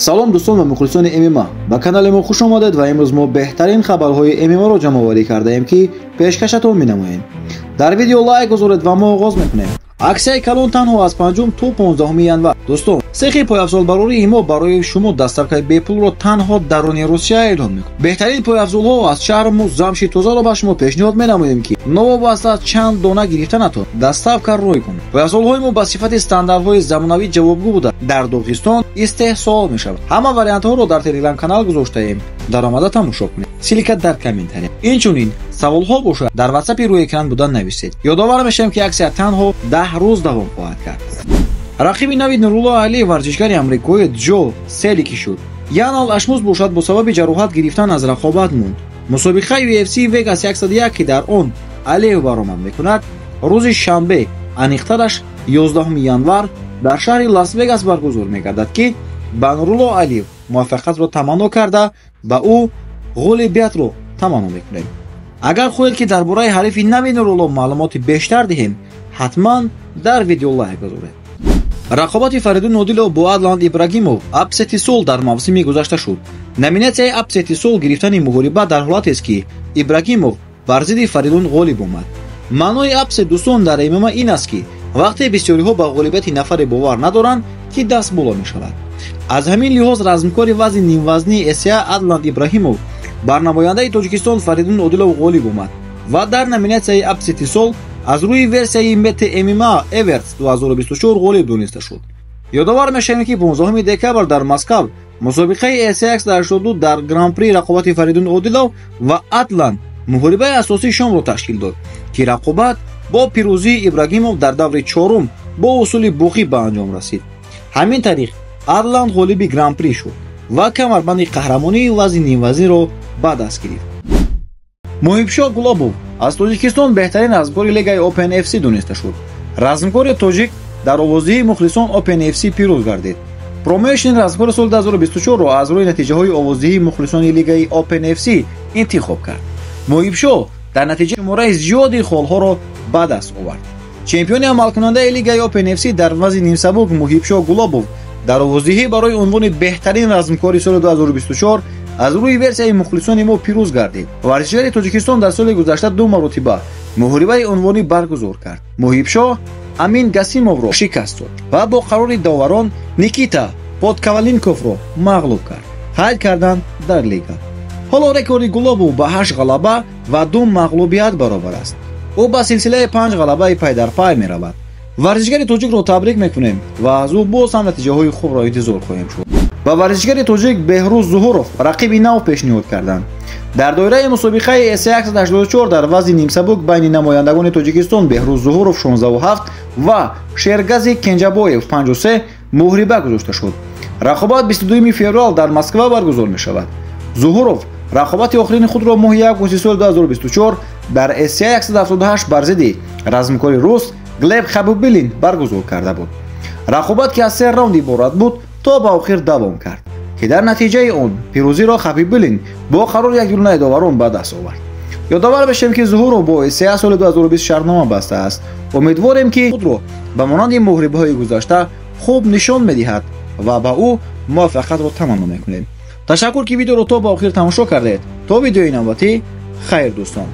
Салом дӯстон ва мухлисони ММА. Ба канали мо хуш омадед ва имрӯз мо беҳтарин хабарҳои ММА-ро ҷамъоварӣ кардаем, ки пешкашатон менамоем. Дар видео лайк гузоред ва мо оғоз мекунем. Аксияи калон танҳо аз 5 то 15 январ. Дӯстон, сехи пойафзолбарории мо барои шумо доставкаи бепулро танҳо даруни Русия эълон мекунад. Беҳтарин пойафзолҳо аз чарму замши тозаро ба шумо пешниҳод менамоем, ки новобаста аз чанд дона гирифтанатон доставка ройгон. Пойафзолҳои мо ба сифати стандартҳои замонавӣ ҷавобгӯ буда, дар Доғистон истеҳсол мешавад. Ҳама вариантҳоро дар телеграм-канал гузоштаем. Даромада тамошо кунед. Ссылка дар комментария. Инчунин саволҳо бошад дар ватсапи рӯи экран будан нависед. Ёдовар мешавем, ки аксия танҳо 10 рӯз давом хоҳад кард. Рақиби нави Нурулло Алиев варзишгари амрикоӣ Ҷо Селики шуд. Янал Ашмуз бошад бо сабаби ҷароҳат гирифтан аз рақобат монд. Мусобиқаи UFC Vegas 101, ки дар он Алиев баромад мекунад, рӯзи шанбе, аниқтараш 11 январ дар шаҳри Лас-Вегас баргузор мегардад, ки ба Нурулло Алиев муваффақиятро таманно карда ба ӯ ғолибиятро таманно мекунем. Агар хоҳед, ки дар бораи ҳарифи нави Нурулло маълумоти бештар диҳем, ҳатман дар видео лайк гузоред. Рақобати Фаридун Одилов бо Адланд Ибрагимов апсети сол дар мавсими гузашта шуд. Номинатсияи апсети сол гирифтани муҳориба дар ҳолатест, ки Ибрагимов бар зидди Фаридун ғолиб омад. Маънои апсет, дӯстон, дар ММА ин аст, ки вақте бисёриҳо ба ғолибияти нафаре бовар надоранд, ки даст боло мешавад. Аз ҳамин лиҳоз размкори вазни нимвазнии ЭСА Адланд Ибраҳимов бар намояндаи Тоҷикистон Фаридун Одилов ғолиб омад ва дар номинатсияи апсети сол аз рӯи версияи Мете ММА Awards 2024 ғолиб дониста шуд. Ёдовар мешавем, ки 15 декабр дар Москав мусобиқаи ЭСА 182 дар Гран-при рақобати Фаридун Одилов ва Атланд муҳорибаи асосии шомро ташкил дод, ки рақобат бо пирӯзии Ибрагимов дар даври чорум бо усули буғӣ ба анҷом расид. Ҳамин тариқ Атланд ғолиби Гран-при шуд ва камарбанди қаҳрамонии вазни нимвазнӣро ба даст гирифт. Муҳибшоҳ Гулобов аз Тоҷикистон беҳтарин размкори лигаи Open FC дониста шуд. Размкори тоҷик дар овоздиҳии мухлисон Open FC пирӯз гардид. Промоушн размкори соли 2024-ро аз рӯи натиҷаҳои овоздиҳии мухлисони лигаи Open FC интихоб кард. Муҳибшоҳ дар натиҷа шумораи зиёди холҳоро ба даст овард. Чемпиони амалкунандаи лигаи Open FC дар вазни нимсабук Муҳибшоҳ Гулобов дар овоздиҳӣ барои унвони беҳтарин размкори соли 2024 аз рӯи версияи мухлисони мо пирӯз гардид. Варзишгари Тоҷикистон дар соли гузашта ду маротиба муҳорибаи унвонӣ баргузор кард. Муҳибшоҳ Амин Гасимовро шикаст дод ва бо қарори доварон Никита Подковаленковро мағлуб кард. Қайд карданд дар лига. Ҳоло рекорди Гулобов ба 8 ғалаба ва 2 мағлубият баробар аст. Ӯ ба силсилаи 5 ғалабаи пайдарпай меравад. Варзишгари тоҷикро табрик мекунем ва аз ӯ боз ҳам натиҷаҳои хубро интизор хоҳем шуд. Ба варзишгари тоҷик Беҳрӯз Зуҳуров рақиби нав пешниҳод карданд. Дар доираи мусобиқаи ЭСА 184 дар вазни нимсабук байни намояндагони Тоҷикистон Беҳрӯз Зуҳуров 16,7 ва Шергази Кенҷабоев 53 муҳориба гузошта шуд. Рақобат 22 феврал дар Москва баргузор мешавад. Зуҳуров рақобати охирини худро моҳи августи соли 2024 дар ЭСА 178 бар зидди размкори рус Глеб Хабибуллин баргузор карда буд. Рақобат, ки аз 3 раунд иборат буд, то ба охир давом кард, ки дар натиҷаи он пирӯзиро Хабибуллин бо қарори якдунаи доварон ба даст овард. Ёдовар мешавем, ки Зуҳуров бо ЭСА соли 2020 шартнома бастааст. Умедворем, ки худро ба монанди муҳорибаҳои гузашта хуб нишон медиҳад ва ба ӯ муваффақиятро таманно мекунем. Ташаккур, ки видеоро то ба охир тамошо кардед. То видеои навбатӣ хайр, дӯстон.